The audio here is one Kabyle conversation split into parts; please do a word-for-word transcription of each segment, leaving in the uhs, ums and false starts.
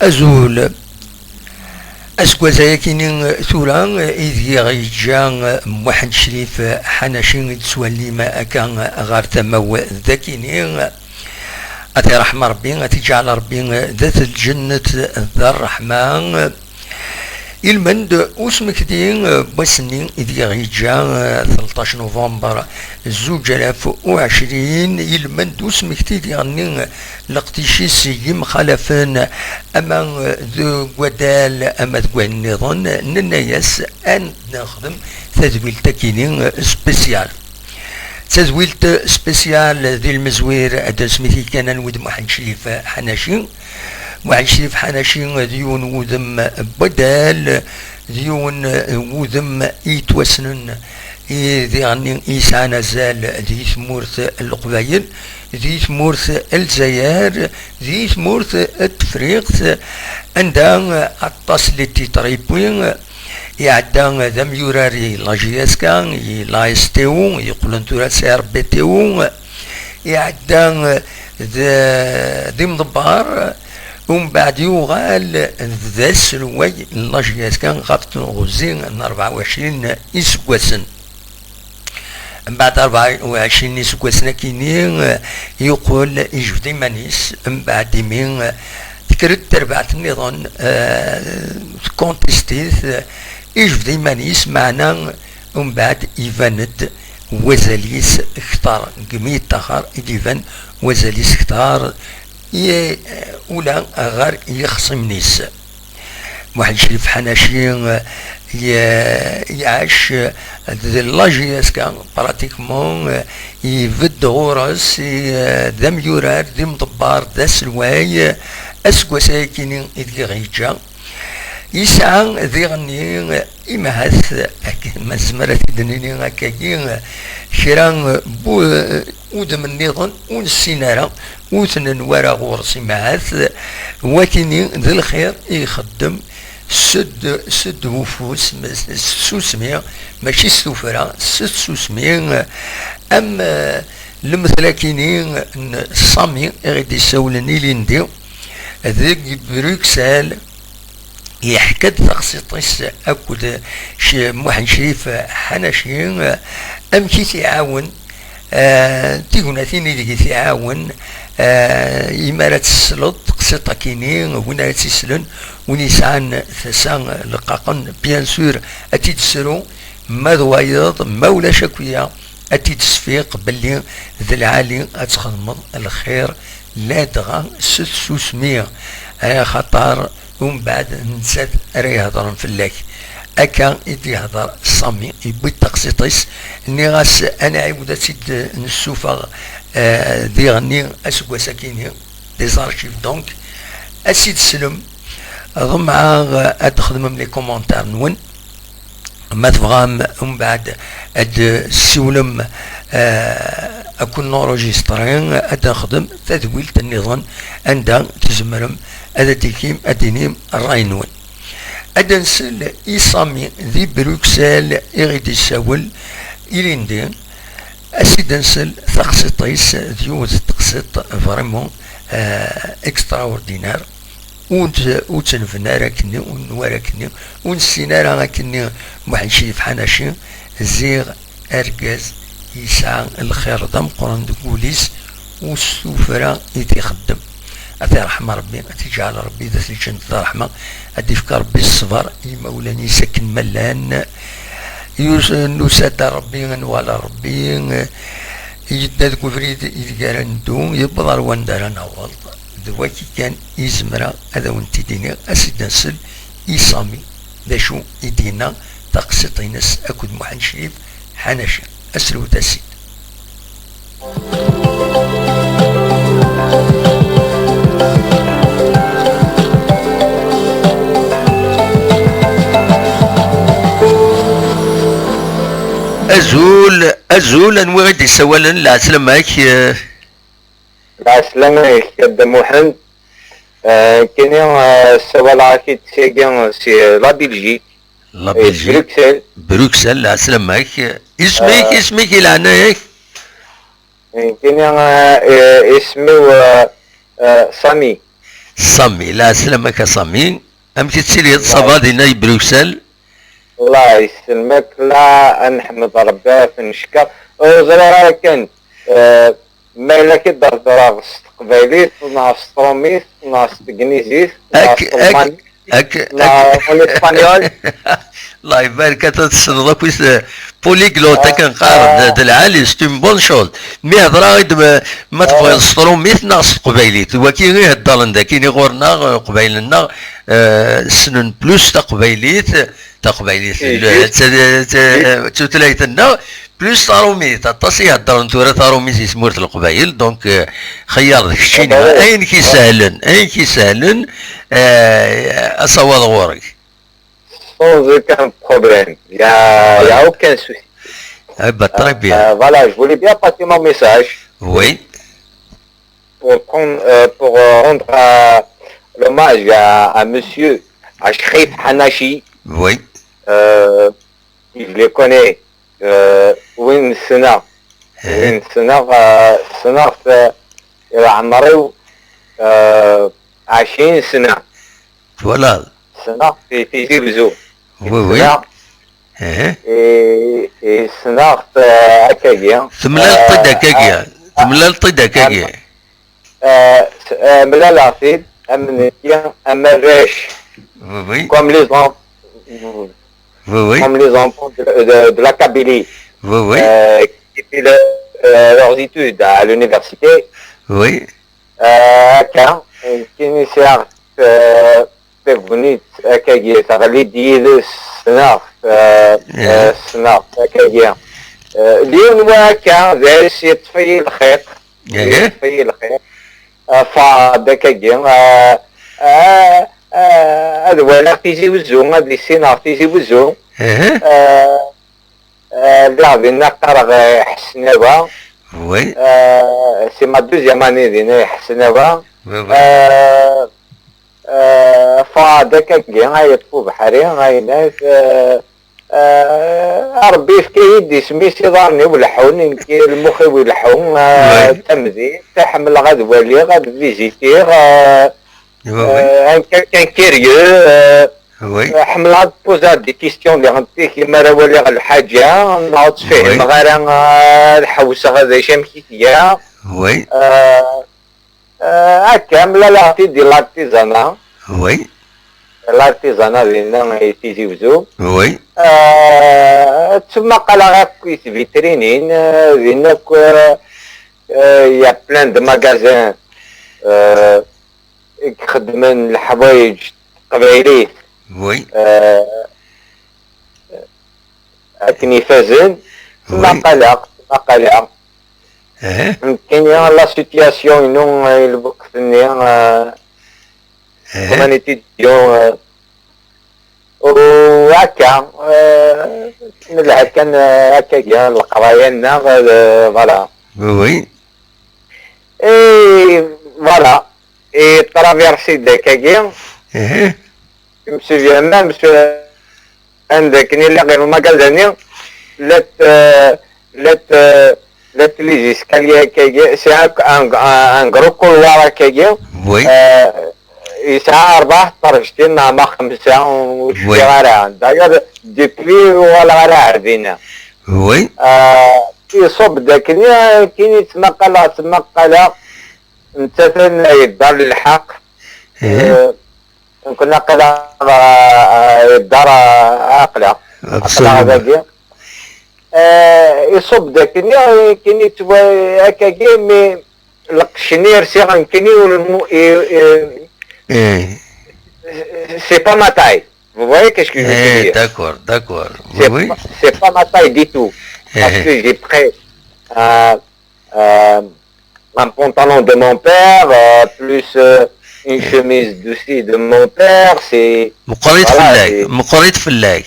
Azul. Aseggas-ayakini tura ideg i ɣ-yeǧǧa Muḥend Crif Ḥanaci i d-tettwalim akka ɣer tama-w dakini, ad t-iṛḥem Ṛebbi, ad t-iǧɛel Ṛebbi d at lǧennet d ṛṛeḥma. Ilmend usmekti n wass-nni i d-yeɣ-yeǧǧa, tleṭṭac november zuǧ alaf u ɛecrin, ilmend usmekti diɣenni leqdic-is yemxalafen, ama deg waddal ama deg wayen nniḍen, nenna-yas ad nexdem tadwilt akini spécial. Tadwilt spécial di lmezwir ad d-nesmiti kan anwi d Muḥend Crif Ḥanaci. Muḥend Crif Ḥanaci d yiwen wudem n waddal, d yiwen wudem i yettwassnen i diɣenni i yesɛan azal di tmurt n Leqbayel, di tmurt n Lezzayer, di tmurt n Tefriqt, anda aṭas n les titres i yewwi. Iɛedda d amyurar i la J S K, i la S T O, yeqqlen tura C R B T O. Iɛedda d, d imḍebber, umbeɛd yuɣal d aselway n la J S K ɣef tɣuzi n rebɛa u ɛecrin iseggasen. Mbeɛd rebɛa u ɛecrin iseggasen akini, yeqqel ijbed iman-is, mbeɛd imi tekker-d terbaɛt nniḍen, eh, tkuntistit, ijbed iman-is, meɛna umbeɛd iban-d wazal-is kter, deg mi yeṭṭaxer i d-iban wazal-is kter, i, ula ɣer yixṣimen-is. Muḥend Crif Ḥanaci, eh, ye-, iɛac, eh, d la J S K, pratiquement, eh, ibedd ɣur-s, eh, d amyurar, d imḍebber, d aselway, eh, aseggas-ayakini i deg i ɣ-yeǧǧa. Yesɛa diɣenni, eh, imahat, ak-, ma nezmer ad t-id-nini akkagi, eh, kra n bu-, eh, udem nniḍen ur nessin ara, ur t-nenwi ara ɣur-s imahat, wakini d lxir i ixeddem sed, sed ufus, s tsusmi, mačči s tuffra, s tsusmi, am, eh, lemtel akini n Sami i ɣ-d-issawlen ilindi deg Bruxelles. Yeḥka-d taxsiṭ-is akked Muḥend Crif Ḥanaci, amek i t-iɛawen, eh, tignatin ideg i t-iɛawen, eh, imi ara tesleḍ taqsiṭ-akini, win ara tt-islen, win yesɛan tasa leqqaqen, bien sûr, ad tt-id-tesru, ma d wayeḍ, ma ulac akk-ya, ad tt-id-tesfiq belli d lɛali ad txedmeḍ lxir, ladɣa s tsusmi, axaṭer umbeɛd nettat ara ihedṛen fell-ak. Akka i d-ihdeṛ Sami, yewwi-d taqsiṭ-is, nniɣ-as ad nɛiwed ad tt-id-nessufeɣ, eh, diɣenni aseggas-akini, des archives donc, ad tt-id-teslem, ḍemɛeɣ ad d-txedmem les commentaires-nwen. Ma tebɣam umbeɛd ad d-tessiwlem, eh, ad ken-nurujistri, ad nexdem tadwilt nniḍen anda tzemrem ad d-tikim, ad d-tinim ṛṛay-nwen. Ad d-nsel i Sami di Bruxelles i ɣ-d-issawel ilindi, ad s-id-nsel taqsiṭ-is, d yiwet n teqsiṭ vraiment, eh, extraordinaire. Ur tt-, ur tt-nebni ara akkenni, ur nenwi ara akkenni, ur nessin ara akkenni Muḥend Crif Ḥanaci, ziɣ argaz yesɛa lxir d ameqqran deg wul-is, ur s tuffra i t-ixeddem. Ad t-iṛḥem Ṛebbi, ad t-iǧɛel Ṛebbi d at lǧennet d ṛṛeḥma, ad d-ifk Ṛebbi ṣṣber i yimawlan-is akken ma llan. Yus-, nusa-d ar Ṛebbi, ad nwali Ṛebbi, yedda deg ubrid ideg ara neddu, yewweḍ ar wanda ara naweḍ. D wagi kan i zemreɣ ad awen-t-id-iniɣ, ad s-id-nsel i Sami, d acu i d-yenna taqsiṭ-ines akked Muḥend Crif Ḥanaci. Aslewet-as-id. Azul, azul, anwi i d-isawalen? Lɛeslama-k. Lɛeslama-k a Dda Muḥend. Eh, nekkini, eh, ssawaleɣ-ak-id syagi si la Belgique. La eh, Belgique. Bruxelles. Bruxelles, lɛeslama-k. Isem-ik, eh, isem-ik i leɛnaya-k? Nekkini, eh, eh, isem-iw, eh, eh, Sami. Sami, la slam-ak a Sami. Amek i tettiliḍ? Ça va dinna i Bruxelles? Allah yesselmek, la, ad nḥmed Rebbi, ad t-neckeṛ. Ur ẓriɣ ara kan, eh, ma yella k-id-hedreɣ s teqbaylit, neɣ s trumit, neɣ s tegnizit, neɣ s Ak- ak- telmanit, ak- neɣ en espagnol. Allah ibarek, ata tessneḍ akk is- polyglotte, akken qqaren d lɛali, c'est une bonne chose. Mi hedreɣ-d ma, ma tebɣiḍ s trumit neɣ s teqbaylit, waki i heddren daki ɣur-neɣ, eh, Qbaylen-nneɣ, eh, ssnen plus taqbaylit, taqbaylit, Eh, le- juste. t- t- t- tutlayt-nneɣ, plus tarumit. Aṭas i heddren tura tarumit i tmurt n Leqbayel, donc, eh, xeyyaṛ d keččini, Ah, bah, ayen k-isehlen, ayen k-isehlen, eh, asawaḍ ɣur-k. Sans aucun problème. Il n'y a, il y a aucun souci. Eh ben, très bien. Euh, voilà, je voulais bien passer mon message Oui. pour, prendre, euh, pour euh, rendre euh, l'hommage à, à monsieur Ashraf Hanashi. Oui. Euh, je le connais. Euh, وين سنة Eh, وين سنة آه، سنة في عمري آه، عشرين سنة. Voilà. سنة في تيزي وزو. Oui, oui. سنة Eh. إي- إي سنة في أكاكيا. Temlaleḍ-t-id akkagi. Temlaleḍ-t-id akkagi. آه، س- آه، ملالة أم نتيا أم الريش. Oui, oui. Comme les enfants, Oui, oui. Comme les enfants de, de- de la Kabylie. Oui, oui. Euh, qui fait le- euh, leurs études à l'université. Oui. Euh, هكا كي نسير في في بنيت هكا تغلي ديال السنة. إيه. السنة هكا اليوم هكا داير شي طفي الخيط. إيه. طفي الخيط. آه، فهذاك آه، آه، آه، هذا هو لا تيزي وزو، غادي سينا تيزي وزو. إيه. آه، آه، لا، بينا قرغ حسنابا. Oui. آه، c'est ma deuxième année دينا حسنابا. Oui, oui. آه، آه، فهذاك كي غايطفو بحري، غايناك، آه، آه، ربي يفكي يدي سميس يضارني ولحون، نكي المخي ولحون، آه، Oui. تمدين، تحمل غاد والي، غاد فيزيتي، آه، Oui, oui. آه، كان كان كيريو، آه، Oui. حمل غاد بوزا دي كيستيون اللي غنتي كيما راه والي غا الحاجة، نعاود فيه Oui. مغارة، آه، الحوسة غادي شي مكيتيا. Oui. آه، آه، هكا ملا لا في دي لارتيزانا. Oui. L'artisanat ديالنا تيزي وزو. Oui. آه، تسمى قال غير كويس فيترينين، آه، ديالنا كو- آه، il y a plein de magasins، آه، يخدمن الحوايج قبايليت. Oui. آه، اكن يفازن. تسمى Oui. قلق، تسمى قلق. إيه. كاين لا سيتياسيون انو الوقت ني، آه، إيه. كومانيتي ديون، آه، وهكا، آه، نلعب كان، آه، هكا كاع القرايه لنا، آه، فوالا. Oui, oui. اي فوالا. اي ترافيرسي داك كاع. إيه. مسيو ميم مسيو عندك ني لا غير المقال داني. لات، آه، لات، آه، لات لي زيسكاليي كاع، سي ان، ان، ان غرو كولوار كاع. Oui. آه، يسعى أربعة طرشتين، ما خمسة، وش Oui. غير. داير دوبلي ولا غير عرفينا. Oui. آه، يصب داك اليوم، كاين يتمقل، تمقل. انت ثاني يدار الحق. إيه. آه، كنا قلا، آه، يدار عقله. Absolument. عقله هذاك. آه، يصب داك اليوم، كاين يتوا-، هكا كاين، مي القشنير سي غنكني والمو-، إي-، إي-، إيه. c'est pas ma taille. Vous voyez qu'est-ce que je veux إيه، dire? D'accord, d'accord. Oui, C'est oui. pas, c'est pas ma taille du tout. Parce Eh. Que j'ai pris euh, euh, un pantalon de mon père, euh, plus euh, une chemise aussi de mon père. C'est Meqqrit Voilà, fell-ak, c'est- meqqrit fell-ak.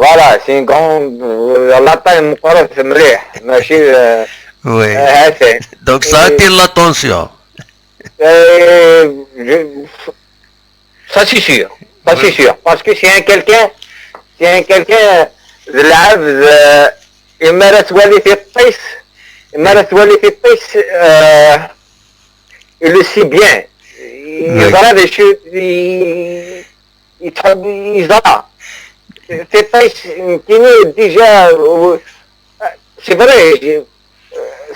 Voilà, c'est une grande. Euh, la taille مقرف مليح, ماشي. Euh, Oui. euh, هاتي. Donc ça attire l'attention. Euh, je- Ça c'est sûr. Ça c'est sûr. Parce que c'est un quelqu'un, c'est un quelqu'un de la, euh, il m'a retrouvé في الطيس, il m'a retrouvé في الطيس, euh, il le sait bien. yeẓra d acu i- yettḥeb- yeẓra. Tiṭ-is nekkini déjà, c'est vrai,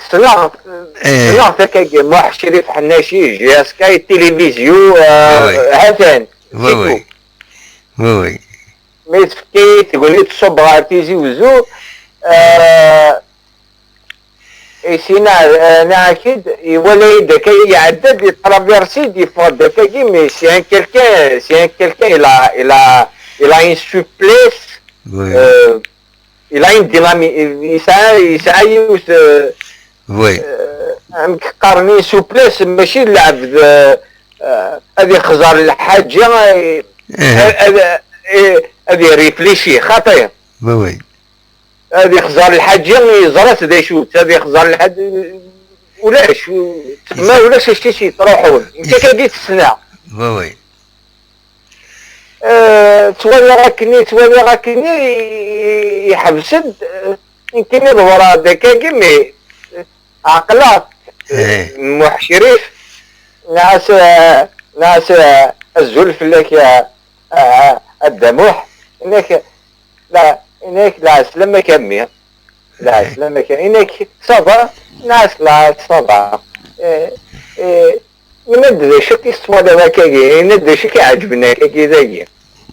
ssneɣ, ssneɣ takagi Muḥ Crif Ḥennaci, J S K, tilivizyu, ha-t-an. Oui, oui. Oui, oui. Mi tefka-yi tegnit ṣṣub ɣer Tizi Wezzu, eh, isin, eh, nniɣ-ak-id, iwala-yi-d akka iɛedda-d, itraversi-d, yeffeɣ-d akkagi, mais c'est un quelqu'un, c'est un quelqu'un, il a, il a, il a une souplesse, euh, il a une dynamique, yesɛa, yesɛa yiwet, euh, euh, amek qqaren, une souplesse, mačči d lɛebd, euh, euh, ad ixẓer lḥaǧa, eh, ad, ad, eh, ad iriflici, xaṭi. Ad ixẓer lḥaǧa, yeẓra-tt d acu-tt, ad ixẓer lḥaǧa, ulac, ma ulac acu i s-yettruḥun. Nekk akkagi tt-ssneɣ. Eh, ttwaliɣ akkenni, ttwaliɣ akkenni, i- i- iḥbes-d, eh, nekkini ḍewreɣ-d akkagi, mais, eh, ɛeqleɣ, eh, Muḥ Crif, nniɣ-as, eh, nniɣ-as, eh, azul fell-ak, eh, eh, a Dda Muḥ, nniɣ-ak, la, nniɣ-ak, la, slama-k a mmi. Lɛeslama kan, inak ça va, nniɣ-as la ça va. Eh, eh, yenna-d d acu i tettwaliḍ akkagi, yenna-d d acu i k-iɛeǧben akkagi dagi.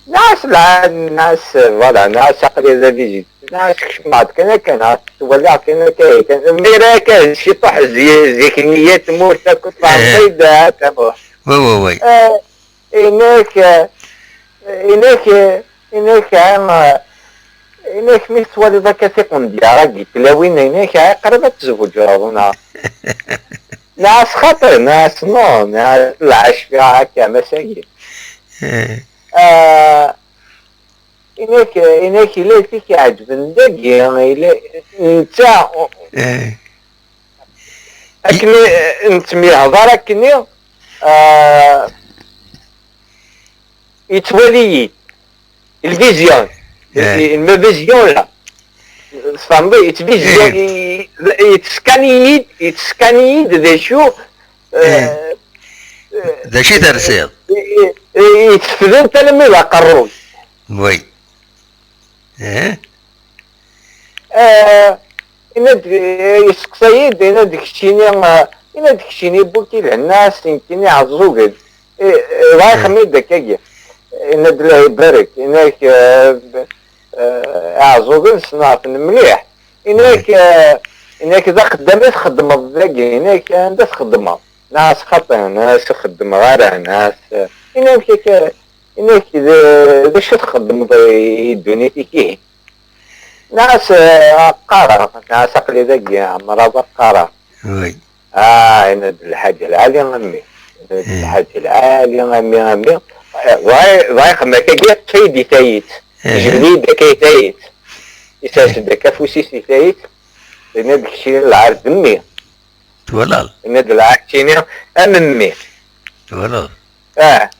Nniɣ-as la, nniɣ-as, voilà, nniɣ-as aql-i d avizit. Nniɣ-as kecmeɣ-d kan akka, nniɣ-as ttwaliɣ kan akka, kan. Mi ara akka, ciṭuḥ zi-, zik nniya tmurt akked tɛeṭṭid, ah, tamurt. Oui, oui, oui. Eh, inak, eh, inak, eh, inak, eh, Inak mi tettwaliḍ akka tiqendyar-agi tlawin, inak, ah, qrib ad tzewǧeḍ, neɣ? Nniɣ-as xaṭi, nniɣ-as non, nniɣ-as lɛac fiɣ akka, masagi. Ah, inak, inak, ila tik iɛeǧben dagi, ila, netta, akken i, nettemyehḍar akkenni, ah, yettwali-yi-d. Lvizyun. Eh. Lvizyun, la. Tfehmeḍ? Yettvizyun, eh, i- i- yettskani-yi-d, yettskani-yi-d d acu, eh, d acu i tersiḍ? I- i- i- yettefden alammi d aqerruy. Oui. Eh? Eh, yenna-d, eh, yesteqsa-yi-d, yenna-d keččini, eh, yenna-d keččini, bu-k i lhenna, ass nekkini ɛeẓẓugen. Eh, eh, wa ixemmem-d akkagi. Yenna-d, Allah ibarek, yenna-k, eh, eh, iɛeẓẓugen ssneɣ-ten mliḥ. Yenna-k, eh, yenna-k d axeddam i txeddmeḍ dagi, yenna-k anda txeddmeḍ? Nniɣ-as xaṭi, nniɣ-as ur xeddmeɣ ara, nniɣ-as, eh, yenna-k akka, yenna-k d, d acu txeddmeḍ i ddunit-ik ihi? Nniɣ-as, eh, qqareɣ, nniɣ-as aql-i dagi, ɛemreɣ ad qqareɣ. Oui. Ah, yenna-d lḥaǧa lɛali a mmi. Yenna-d lḥaǧa lɛali a mmi, a mmi. Eh, bɣa, bɣa ixemmem akkagi, ṭṭef-iyi-d i tayet. Jbed-iyi-d akka i tayet. Isers-d akka afus-is i tayet. Yenna-d keččini lɛar d mmi. Twalaḍ? Yenna-d lɛar keččini a mmi. Twalaḍ? Ah.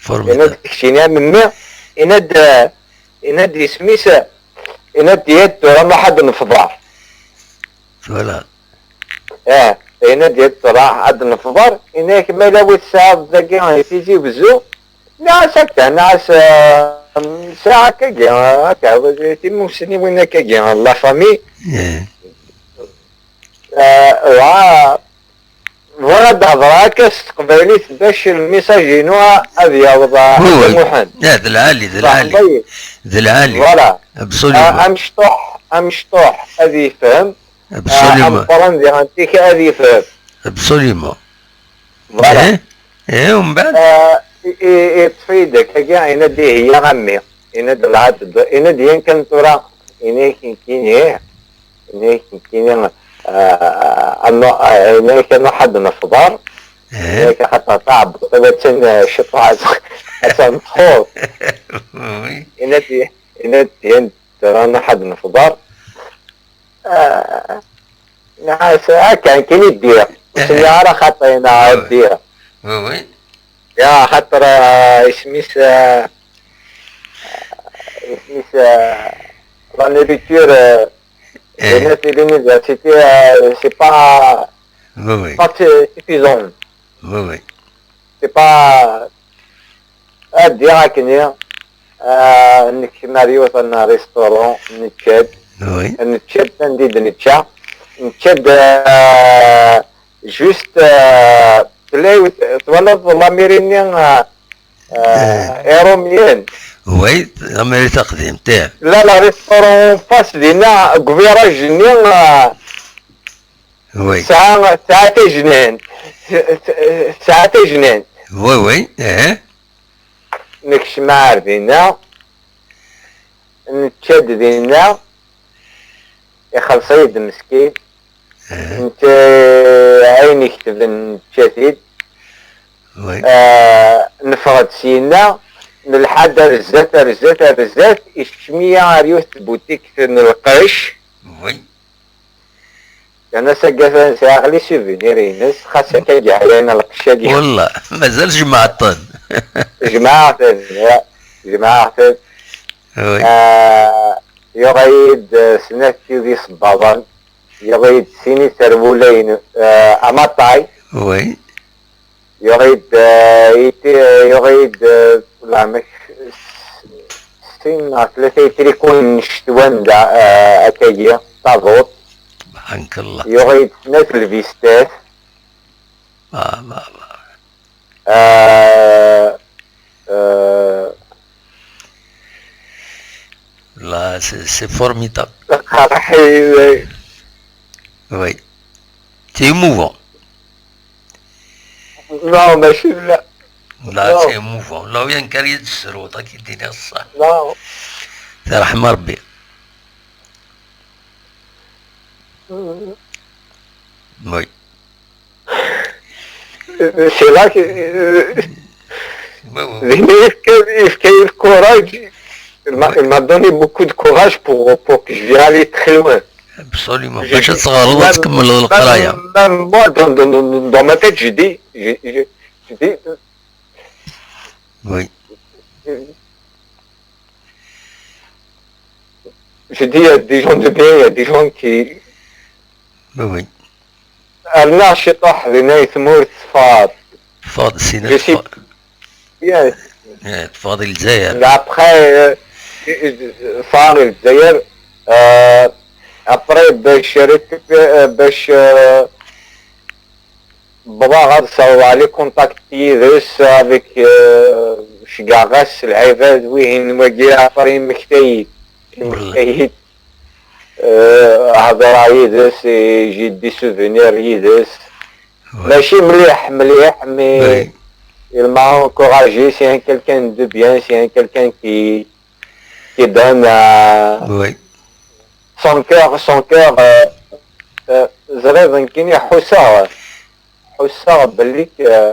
Yenna-d keččini a mmi. Yenna-d, eh, yenna-d isem-is, eh, yenna-d yad tura ma ḥad nefḍar. Twalaḍ? Eh, yenna-d yad tura ad nefḍar. Yenna-yak ma yella wi tesɛiḍ dagi i Tizi Wezzu. Nniɣ-as akka, nniɣ-as, eh, sɛiɣ akkagi, akka, timussniwin akkagi, la famille. Eh, wa, bɣiɣ ad d-hedreɣ akka s teqbaylit bac lmisaj-inu ad yaweḍ ɣer Muḥend. Ah, d lɛali, d lɛali. D lɛali. Voilà. Absolument. Ah, amecṭuḥ, amecṭuḥ ad yefhem. Absolument. Ah, ameqqran diɣen tik ad yefhem. Absolument. Voilà. Eh, eh, umbeɛd? Ah, i, i, iṭṭef-iyi-d akkagi, yenna-d ihi a mmi. Yenna-d lɛad, yenna-d yan kan tura, yenna-yak nekkini, yenna-yak nekkini, ah, ah, yenna-yak ad nruḥ ad nefḍer, yenna-yak axaṭer taɛebbuḍt-iw attan, ah, ciṭuḥ, attan txuḍ. Oui. Yenna-d, yenna-d yan tura ad nruḥ ad nefḍer. Ah, nniɣ-as, akka, nekkini ddiɣ. Ur sliɣ ara xaṭi, neɣ ddiɣ. Oui, oui. Ya, xaṭer, ah, isem-is, ah, isem-is, ah, la nourriture, ah, de l'université, ah, c'est pas, pas su-, suffisant. Oui, oui. c'est pas, ad ddiɣ akkenni, ah, nekcem ar yiwet n restaurant, nečča-d, Oui. Nečča-d anda i d-nečča, nečča-d, ah, juste, ah, tella yiwet, twalaḍ lamiri-nni, ah, ah, Iṛumyen? Oui, lamiri taqdimt, ih. Tella le restaurant en face dinna, deg uviraj-nni, ah, Oui. Tesɛa, tesɛa tajnant. Tesɛa tajnant. Oui, oui, eh. Nekcem ar dinna, nečča-d dinna, ixelleṣ-iyi-d meskin. Eh. Nečča ayen iketben, nečča-t-id. Oui. Ah, neffeɣ-d syenna, nelḥa-d ar zdat, ar zdat, ar zdat, ikcem-iyi ar yiwet tbutikt n lqecc. Oui. Yerna s-, atan sɛiɣ les souvenirs-ines, xas akka yeɛyan lqecc-agi. Wallah, mazal jemɛeɣ-ten. Jemɛeɣ-ten, ya, jemɛeɣ-ten. Oui. Ah, yuɣ-iyi-d, eh, snat tid isebbaḍen, yuɣ-iyi-d sin iserwulayen, eh, amaṭay. Oui. Yuɣ-iyi-d, eh, iti-, yuɣ-iyi-d, eh, lamek, s-, sin neɣ tlata itrikun n ccetwa n da, eh, akkagi, taḍuṭ. Subḥanak Allah. Yuɣ-iyi-d snat lbistat. Ah, ma, ma. Eh, eh, Là, c'est, c'est formidable. Qerḥ-iyi. Oui. C'est émouvant. Non, mačči d la. Là, non. C'est émouvant. Là, rien qu'à rien de se rendre, qui dit ça. Non. C'est Rahman Rabbi. Oui. C'est là que, euh, Oui, oui, oui. Dinna yefka, yefka-yi le courage. Il m'a, oui, il m'a donné beaucoup de courage pour, pour que je vienne aller très loin. Absolument. J'ai, bac ad tɣerreḍ, même, ad tkemmleḍ leqraya. Même, même moi, dans, dans, dans, dans ma tête, je dis, je, je, je dis, oui, je dis, il y a des gens de bien, il y a des gens qui, oui, oui. Rniɣ ciṭuḥ dinna i tmurt, teffeɣ-d. Teffeɣ-d sina, je suis, teffeɣ-, yes. Eh, teffeɣ-d i Lezzayer. Après, euh, teffeɣ-d i Lezzayer. Euh, après, bac récupé-, euh, bac, euh, bḍaɣ ad sserḍeɣ les contacts yid-s avec, euh, ceggɛeɣ-as lɛibad wihin wagi, après yemmekta-yi-d. Yemmekta-yi-d. Euh, hedreɣ yid-s, et j'ai des souvenirs yid-s. Oui. Mačči mliḥ, mliḥ, mais, oui, il m'a encouragé, c'est un quelqu'un de bien, c'est un quelqu'un qui, qui donne, euh, oui, son cœur, son cœur, euh, euh, ẓriɣ nekkini ḥusseɣ, ḥusseɣ belli, euh,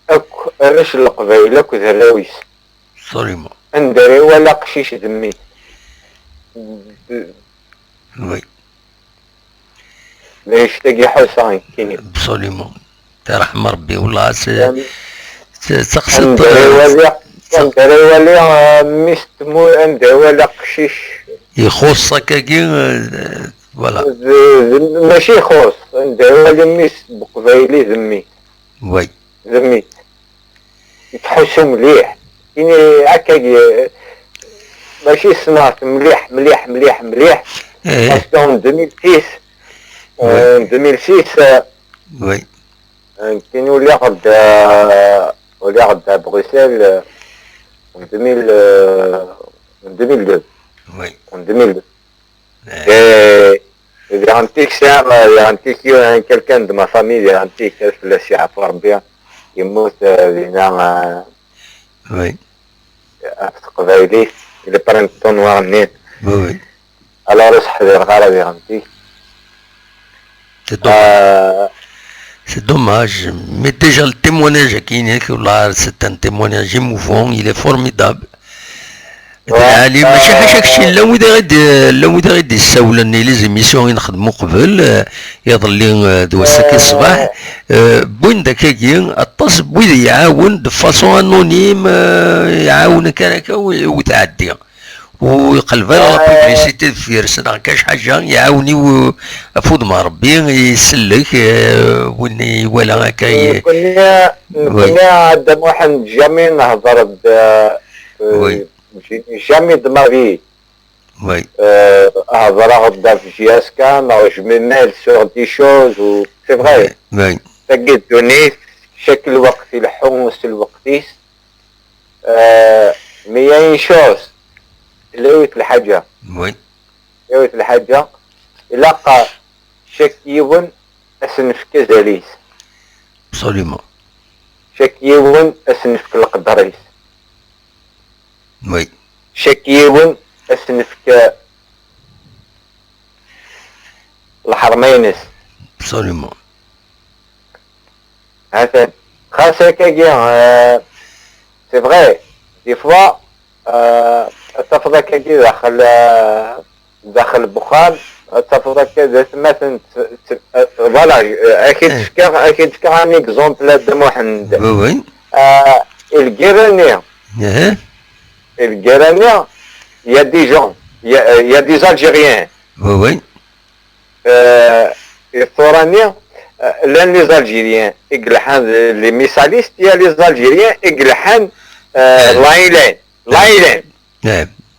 akk arrac n Leqbayel akk d arraw-is. Absolument. Anda ara iwali aqcic d mmi-s. Oui. D anect-agi ḥusseɣ nekkini. Absolument. Tirḥem Rebbi, wallah, c'est, c'est, c'est, anda ara iwali, anda ara iwali, euh, mmi-s tmu-, anda ara iwali aqcic. Ixuṣṣ akkagi, euh, voilà. D, d, mačči ixuṣṣ, anda ara iwali mmi-s n Uqbayli d mmi. Oui. D mmi-s. Yettḥussu mliḥ. Ini akkagi, mačči ssneɣ-t mliḥ, mliḥ, mliḥ, mliḥ. Eh. Parce qu'en deux mille six, oui, en deux mille six, euh, oui, euh, nekkini uliɣ-d, euh, uliɣ-d à Bruxelles, euh, en deux mille, euh, en deux mille deux. Oui. En deux mille deux. Eh. Eh, diɣen-tik sɛiɣ, diɣen-tik yiwen, quelqu'un de ma famille, diɣen-tik ad fell-as yeɛfu Rebbi, yemmut, eh, dinna, eh, oui, ɣef teqbaylit, il est près de ton noir-nni. Oui, oui. Alors, ur s-ḥdireɣ ara diɣen-tik. C'est dommage. Euh, c'est dommage. Mais déjà, le témoignage-agi-inek, là, c'est un témoignage émouvant, il est formidable. Ouais, Lɛali, mačči ḥaca kečč, euh, llan wid i ɣ-d-, llan wid i ɣ-d-yessawlen i les émissions i nxeddem uqbel, euh, iḍelli, euh, d wass-agi ṣṣbeḥ, euh, wwin-d akkagi aṭas n wid iɛawen de façon anonyme, euh, iɛawen akka, akka, u, u tɛeddi. Ur iqelleb ara la publicité deffir-s, neɣ kan ḥaǧa, iɛawen-iw, ɣef wudem n Rebbi, isellek, eh, win iwala akka i- Nekkni, nekkni, a Dda Muḥend, jamais nehder d, euh, jamais de ma vie. Euh, hedreɣ-d ɣef J S K, neɣ je me mêle sur des choses, ou, c'est vrai. Tagi ddunit, chaque lweqt ileḥḥu s lweqt-is. Euh, mais il y a une chose, tella yiwet lḥaǧa. Tella yiwet lḥaǧa, ilaq chaque yiwen ad s-nefk azal-is. Absolument. Chaque yiwen ad s-nefk leqder-is. Chaque yiwen ad s-nefk lḥerma-ines. Absolument. Atan. Xas akkagi, euh, c'est vrai, des fois, euh, ad tafeḍ akkagi daxel, euh, daxel n wexxam, ad tafeḍ akka d atmaten, t-, t-, euh, voilà, euh, ad k-id-fkeɣ, ad k-id-fkeɣ un exemple, a Dda Muḥend. Oui, oui. Euh, lgirra-nni. Lgirra-nni, il y a des gens, il y a, euh, il y a des Algériens. Oui, oui. Euh, tura-nni, euh, llan les Algériens i yelḥan, les missalistes, il y a les Algériens i yelḥan, euh, l'Aïlène. L'Aïlène.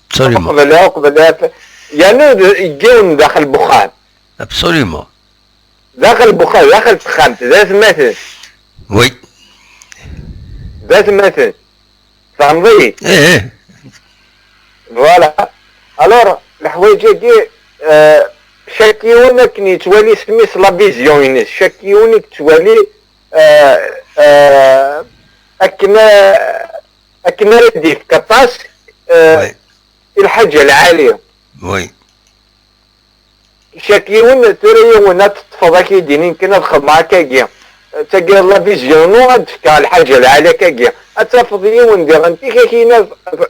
Absolument. Uqbel, uqbel, yernu d-, yiwen daxel n wexxam. Absolument. Daxel n wexxam, daxel n texxamt, d atmaten. Oui. D atmaten. Tfehmeḍ-iyi? Voilà. Alors, leḥwayeǧ-agi, euh, chaque yiwen akken yettwali s mmi-s la vision-ines, chaque yiwen i yettwali, euh, euh, akken, euh, akken ara d-ifk aṭas, euh, i lḥaǧa lɛali. Chaque yiwen, tura yiwen ad teṭṭfeḍ ad k-id-inin kan ad xedmeɣ akkagi. Tagi la vision-inu ad d-fkeɣ lḥaǧa lɛali akkagi. Ad tafeḍ yiwen diɣen tik ak-yini,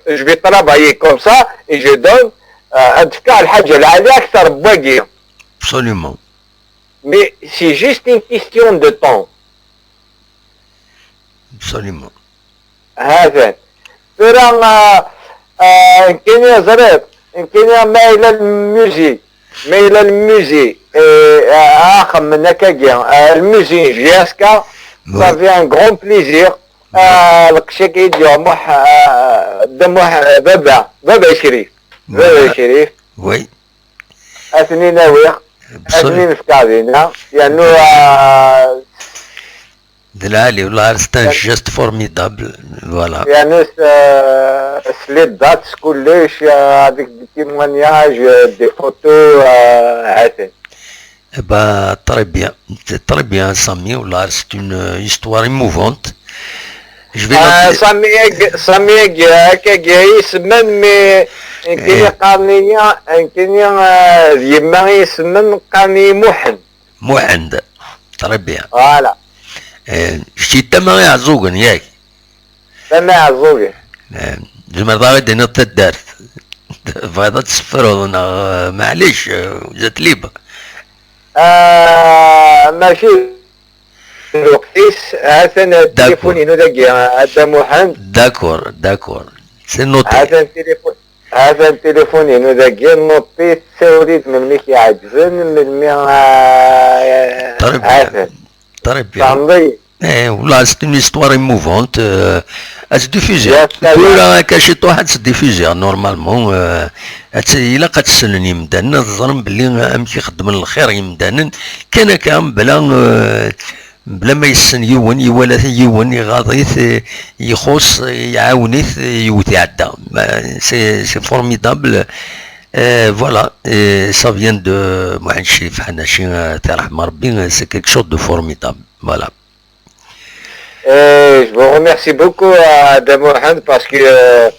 je vais travailler comme ça et je donne, euh, ad d-fkeɣ lḥaǧa lɛali akter n wagi. Absolument. Mais c'est juste une question de temps. Absolument. Hatan. Tura, ah, ah, nekkini ẓriɣ, nekkini ma yella lmuzi, ma yella lmuzi, eh, ah, axemmem akkagi, ah, lmuzi J S K, ça fait un grand plaisir. Ah, lqecc-agi i d-yuɣ Muḥ-, ah, Dda Muḥ-, baba, baba Crif. Baba Crif. Oui. Ad ten-in-awiɣ, ad ten-in-fkeɣ dinna, yernu, ah, D lɛali, والله, c'est un geste formidable, voilà. Yernu s, euh, s les dates, s kullec, euh, avec des témoignages, euh, des photos, euh, hatan. Eh ben, très bien, c'est très bien, Sami, والله, c'est une, euh, histoire émouvante. Je vais noter. Sami-agi, Sami-agi, akkagi i semman, mais nekkini qqaren-iyi, nekkini, euh, d yemma i semman, qqaren-iyi Muḥend. Muḥend. Très bien. Voilà. Eh, kečč d tama Iɛeẓẓugen, yak? Tama Iɛeẓẓugen. Eh, tzemreḍ ad aɣ-d-tiniḍ taddart. Tebɣiḍ ad tessefruḍ neɣ, eh, maɛlic, eh, vous êtes libre. Ah, mačči d lweqt-is, atan tilifun-inu dagi, a Dda Muḥend. D'accord, d'accord. C'est noté. Atan tilifun. Atan tilifun-inu dagi, nuṭi, ssawel-d melmi k-iɛeǧben, melmi, ah, très bien. Très bien. Tfehmeḍ-iyi? Eh, والله, c'est une histoire émouvante, euh, ad tt-diffuziɣ. Tura akka ciṭuḥ ad tt-diffuziɣ, normalement, euh, ad tt-, ilaq ad tt-ssnen yimdanen, ad ẓren belli, euh, amek i xeddmen lxir yimdanen, kan akka, mebla, euh, Mebla ma yessen yiwen, iwala yiwen, iɣaḍ-it, eh, ixuṣ, eh, iɛawen-it, eh, yewwet iɛedda. Ma, c'est, c'est formidable. Euh, voilà, et ça vient de Mohamed Chérif Hanachi, euh, Terham Rabbi, euh, c'est quelque chose de formidable. Voilà. Euh, je vous remercie beaucoup, euh, Dda Mohamed, parce que, euh,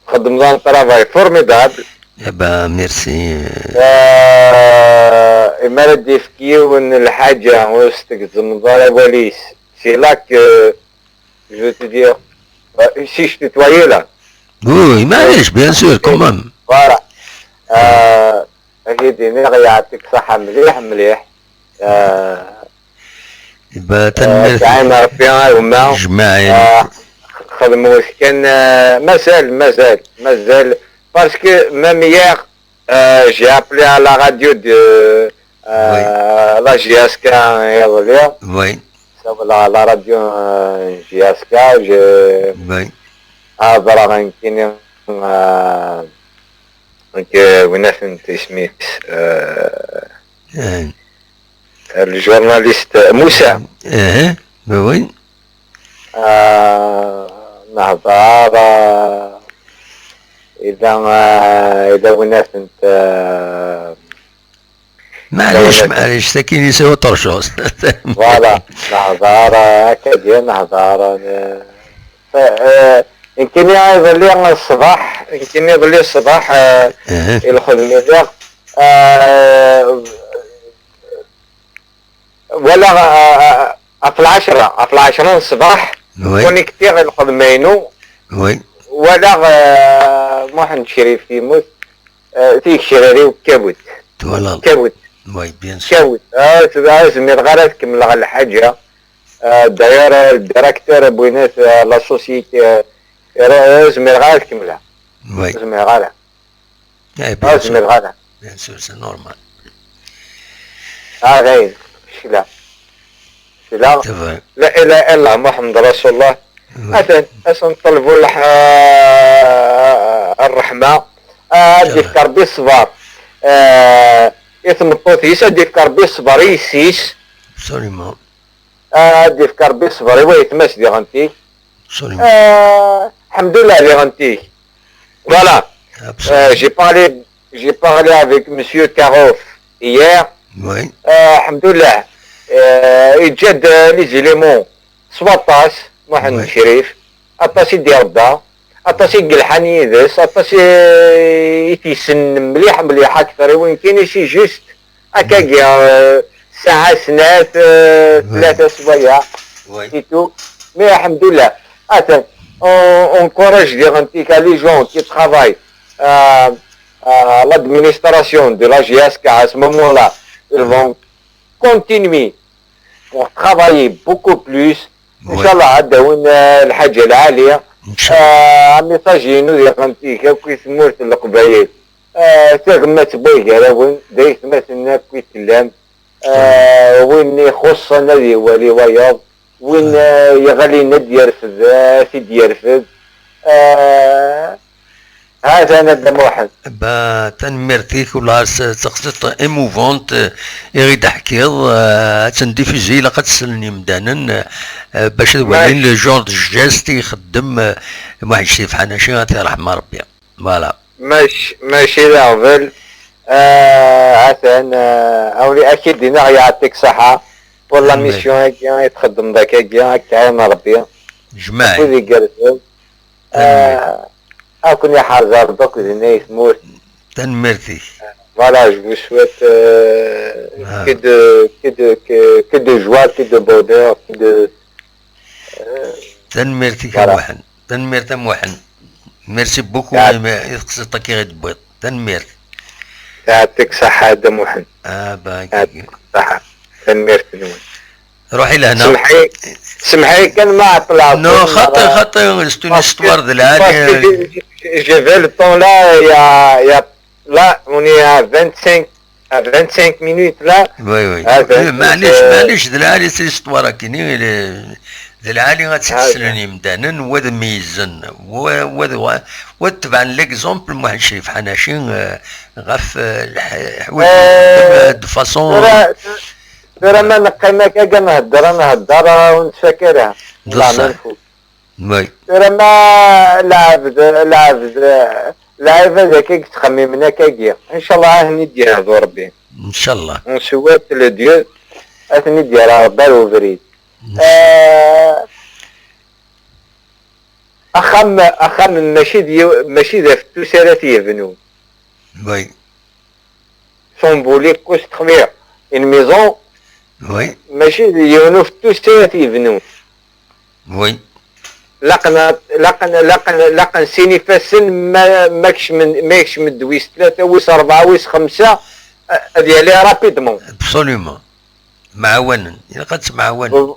txeddmeḍ un travail formidable. Eh ben, merci. Euh, imi ara d-yefk yiwen lḥaǧa ur s-tgezzmeḍ ara awal-is, c'est là que je veux te dire, euh, si je tutoyais là. Oui, oui, mais bien sûr, quand même. Voilà. Euh, ad k-id-iniɣ yeɛṭik ṣaḥa mliḥ, mliḥ. Euh, Iba, tanemmirt. Sɛim Rebbi a gma. Jmaɛin. Ah, xedmet kan, ah, mazal, mazal, mazal. parce que même hier, euh, j'ai appelé à la radio de euh, la J S K iḍelli. Oui. Sawleɣ à la radio euh, J S K, j'ai oui. Hedreɣ nekkini euh, donc euh, win-atent isem-is euh, euh, le journaliste Moussa. Oui, oui. آه، نهضر آه، إذا آه، إذا وناس أنت آه، معليش، معليش، تاكيني سي اوتر شوز. Voilà، نهضر آه، هكا ديال نهضر آه، ف- آه، يمكن يظل لي الصباح، يمكن يظل لي الصباح آه، الخدمة ديال آه، ولا آه، آه، في العشرة، في العشرة الصباح oui. Connecté غير الخدمة ينو oui. ولا آه، محمد شريف يموت آه، فيه شراري وكابوت. Voilà. كابوت. Oui, bien sûr. كابوت آه، زمير غير تكمل على الحاجة آه، داير الديريكتور بوينات آه، لا سوسيتي آه، زمير غير تكملها oui. زمير غير Eh, bien sûr. Bien sûr, c'est normal. آه غاين شلا شلا c'est vrai. لا إله إلا الله محمد رسول الله oui. أثن أثن طلبوا الح... الرحمة آه دي في كربي الصبر آه إثم الطوثيس دي في كربي الصبر يسيس absolument آه دي في كربي الصبر ويت ماس دي غنتي absolument آه الحمد لله دي غنتي Voilà. Euh, j'ai parlé, j'ai parlé avec Monsieur Karoff hier. Oui. Euh, الحمد لله. Euh, يتجد les éléments سواطاس محمد oui. شريف. Aṭas i d-irebba. Aṭas i yelḥan yid-s. Aṭas i, i t-yessen mliḥ mliḥ akter i win kan i si juste. Akkagi, euh, saɛa snat, euh, tlata swayeɛ, oui. C'est tout. Mais alhamdoulilah, attends, on encourage diɣen tika les gens qui travaillent euh, à l'administration de la J S K à ce moment-là, ils vont continuer pour travailler beaucoup plus. Oui. Inchallah, ad d-awin euh, lḥaǧa lɛali. Inchallah. Euh, un message inu diɣen tika akk i tmurt n Leqbayel. آه، تغمت بوي قراون دايت مثلنا كويت اللام آه، وين يخصنا ذي ولي وياض وين آه، يغلي ندير في الذات يدير في آه، هذا أنا دم واحد. Ba, tanemmirt-ik, wala s- d taqsiṭ émouvante, eh, i ɣ-d-teḥkiḍ, eh, ad tt-ndiffizi, ilaq ad tt-slen yimdanen, eh, bac ad walin le genre de geste i ixeddem, eh, Muḥend Crif Ḥanaci, ad t-yerḥem Rebbi. Voilà. Mac- mačči d aɣbel. Ah, atan ah, awli akid-ina yeɛṭik ṣaḥa pour la mission-agi i txeddmeḍ akkagi, ad k-iɛin Rebbi. Jmaɛ. Wid igerrzen. Ah, ad ken-iḥrez Rebbi akked dinna i tmurt. Tanemmirt-ik. Voilà, je vous souhaite euh, que, de, que, de, que, que de joie, que de bonheur, que de. Tanemmirt-ik a Muḥend. Tanemmirt a Muḥend. Merci beaucoup i teqsiṭ-agi i d-tewwiḍ. Tanemmirt. Yeɛṭik ṣaḥa a Dda Muḥend. Ah, ba, yeɛṭik ṣaḥa. Tanemmirt-nwen. Ruḥ i lehna. Semḥ-iyi, semḥ-iyi kan ma ɛeṭṭleɣ. Non, xaṭi, xaṭi, c'est une histoire de la. Parce que j'ai- j'ai- j'avais le temps là, il y a, il y a Là, on est à vingt-cinq, à vingt-cinq minutes, là. Oui, oui. Ah, oui, معليش، معليش، d lɛali s l'histoire-agi-nni, d lɛali ad tt-id-slen yimdanen, wa d meyyzen, wa, wa d, wa, wa d tebɛen l'exemple Muḥend Crif Ḥanaci, eh, ɣef, eh, lḥ-, ḥwayeǧ, eh, de façon. Tura, tura ma neqqim akka, ad nhedder, ad nhedder, ur nettfak ara. D ṣṣeḥ. Oui. Tura ma lɛebd, lɛebd, lɛibad akka i yettxemmimen akkagi, incallah ad ten-id-yehdu Rebbi. Incallah. On souhaite le Dieu ad ten-id-yerr Rebbi ar ubrid. Incallah. Eh, axxam, axxam mačči d yiw-, mačči d afettus ara t-yebnun. Oui. Symbolique, كوست خمير. Une maison, oui. ماشي ديال يونو في التوسات يبنوا. Oui. لقنا، لقنا، لقنا، لقنا سيني فاسن ما، ماكش من، ماكش من دويس ثلاثة ويس أربعة ويس خمسة، آه، هذه عليها rapidement. Absolument. معاونا، إلا قد معاونا.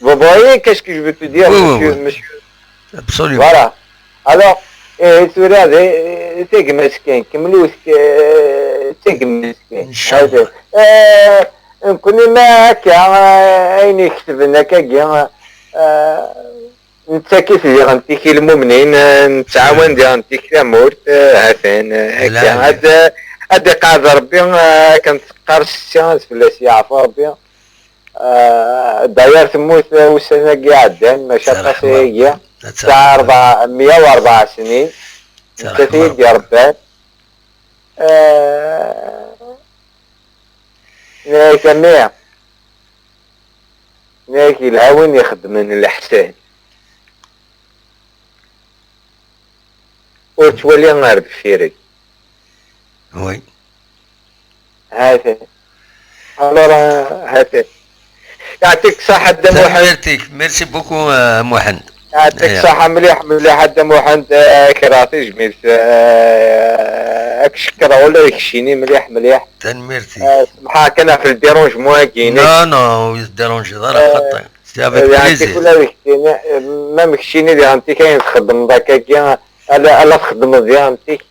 Vous voyez, qu'est-ce que je veux te dire, oui, monsieur, oui, oui. Monsieur. Absolument. Voilà. Alors, et tu regardes, et, d tagmat kan, kemmlet, eh, d tagmat kan. Ncallah. Eh, nekkni ma akka, eh, ayen iketben akkagi, eh, nettak-it diɣen tik i lmumnin, eh, nettɛawan diɣen tik tamurt, eh, ha-t-an, eh, akka. Ad, ad iqeɛɛed Rebbi, eh, akken teqqar ssya, ad fell-as yeɛfu Rebbi. Eh, d'ailleurs temmut, eh, ussan-agi iɛeddan, maca aṭas ayagi. Tesɛa rebɛa, meyya u rebɛa snin. Nettat i yi-d-irebban. Eh, nniɣ-ak a mmi, nniɣ-ak yelha win ixeddmen leḥsan. Ur ttwali ar deffir-k. Oui. Ha-t-an. Alors, euh, ha-t-an. Yeɛṭik ṣṣeḥḥa a Dda Muḥend. Tanemmirt-ik. Merci beaucoup, euh, Muḥend. Yeɛṭik ṣṣeḥḥa mliḥ, mliḥ a Dda Muḥend, euh, kra tijmilt, euh, ad k-cekkreɣ ula d keččini mliḥ, mliḥ. Tanemmirt-ik. Euh, semḥeɣ kan ɣef le dérangement-agi-inek. Non, non, ur yi-tedérangeḍ ara, euh, xaṭi. C'est avec plaisir. Yeɛṭik ula d keččini, euh, ma d keččini diɣen tik ayen txeddmeḍ akkagi, ala, ala txeddmeḍ diɣen tik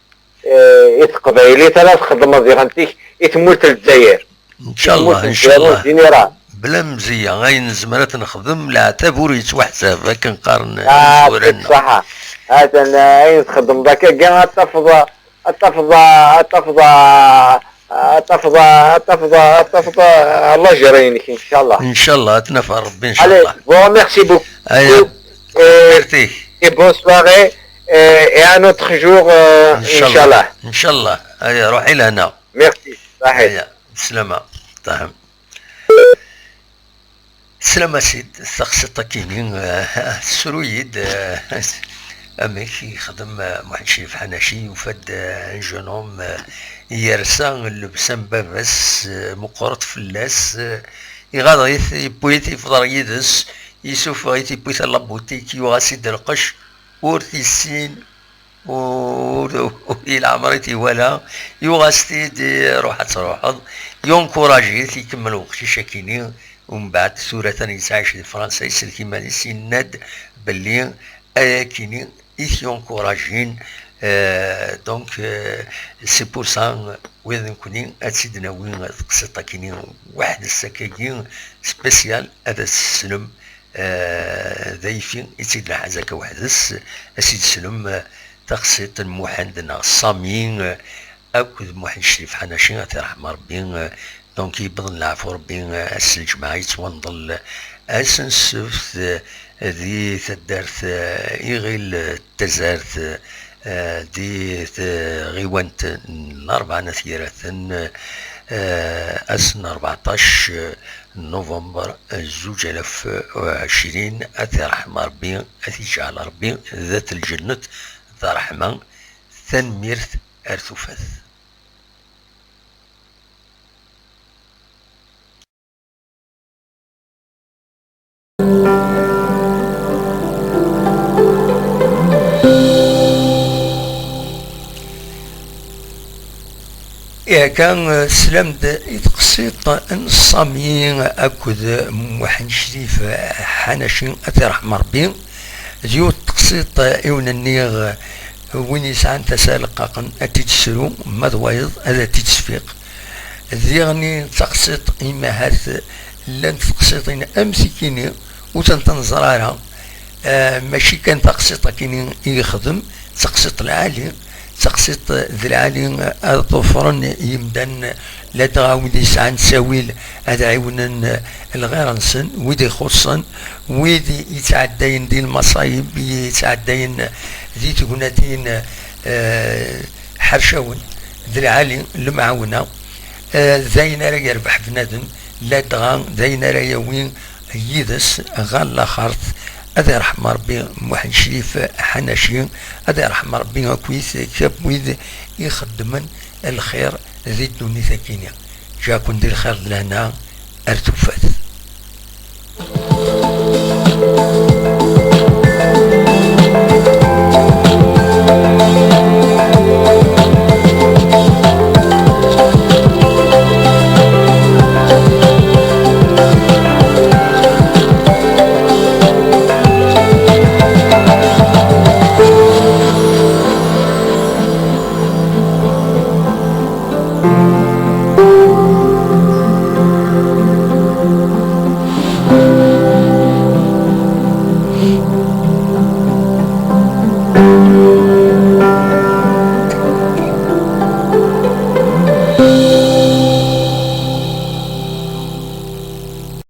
eh, i teqbaylit ara txedmeḍ diɣen tik i tmurt n Lezzayer. Ncallah, ncallah. Bla mzeyya, ayen nezmer ad t-nexdem, leɛtab ur yettwaḥsab, akken qqaren yimezwura-nneɣ. Ṣaḥa. Ha-t-an, eh, ayen txedmeḍ akkagi, ad tafeḍ, ad tafeḍ, ad tafeḍ, ad tafeḍ, ad tafeḍ, ad tafeḍ, eh, lajr-inek, ncallah. Ncallah, ad t-naf Rebbi, ncallah. Allez, vous remercie beaucoup. Aya. Et, et bonne soirée, et, et un autre jour, euh, ncallah. Ncallah. Aya, ruḥ i lehna. Merci. Saḥit. Aya, bislama. Ṭahem. Slama Sid, taxsiṭ akini, eh, tesru-yi-d, eh, amek i yexdem, eh, Muḥend Crif Ḥanaci, yufa-d, eh, un jeune homme, eh, yersa llebsa n baba-s, eh, meqqret fell-as, eh, iɣaḍ-it, yewwi-t, yefḍer yid-s, yessufeɣ-it, yewwi-t ɣer la boutique, yuɣ-as-id lqecc, ur t-issin, ur, ur, ur i leɛmer i t-iwala, yuɣ-as-t-id, ruḥ ad truḥeḍ, yunkuṛaji-t, ikemmel uqcic akini, umbeɛd tura atan yettɛic di Fransa, isellek iman-is, yenna-d belli ayakini i t-yunkuṛajin, euh, donc, euh, c'est pour ça, wid nekkni ad tt-id-nawi teqsiṭ akini weḥd-s akkagi, spécial, ad as-teslem, eh, d ayfi i tt-id-nḥaz akka weḥd-s, ad s-id-slem, eh, taqsiṭ n Muḥend neɣ Sami, eh, akked Muḥend Crif Ḥanaci, ad t-iṛḥem Ṛebbi, eh, donc yewweḍ n leɛfu Ṛebbi, eh, ass n lǧemɛa yettwanḍel, eh, ass n ssebt, eh, di taddart, eh, Iɣil, eh, Tazart, eh, di tɣiwant n Larebɛa n At Yiraten, eh, ass n rbeɛṭac november zuǧ alaf u ɛecrin, ad t-iṛḥem Ṛebbi, ad t-iǧɛel Ṛebbi d at lǧennet d ṛṛeḥma. Tanemmirt, ar tufat. Ihi akka, teslam-d i teqsiṭ n Sami akked Muḥend Crif Ḥanaci, ad t-iṛḥem Ṛebbi. D yiwet teqsiṭ i wen-nniɣ, win yesɛan tasa leqqaqen ad tt-id-tesru, ma d wayeḍ ad tt-id-tesfiq. Diɣen d taqsiṭ, imi ahat llant teqsiṭin am tikini ur tent-neẓri ara, eh, mačči kan taqsiṭ akini i yexdem, d taqsiṭ lɛali, d taqsiṭ d lɛali, ad ḍufren yimdanen, ladɣa wid yesɛan ttawil ad ɛiwnen lɣir-nsen, wid ixuṣṣen, wid yettɛeddayen di lmaṣayeb, yettɛeddayen di tegnatin, eh, ḥercawen, d lɛali lemɛawna, eh, d ayen ara yerbeḥ bnadem, ladɣa d ayen ara yawi yid-s ɣer laxert. Ad iṛḥem Ṛebbi Muḥend Crif Ḥanaci, ad iṛḥem Ṛebbi akkit kab wid ixeddmen lxir di ddunit akini. Ǧǧa-ken di lxir d lehna, ar tufat.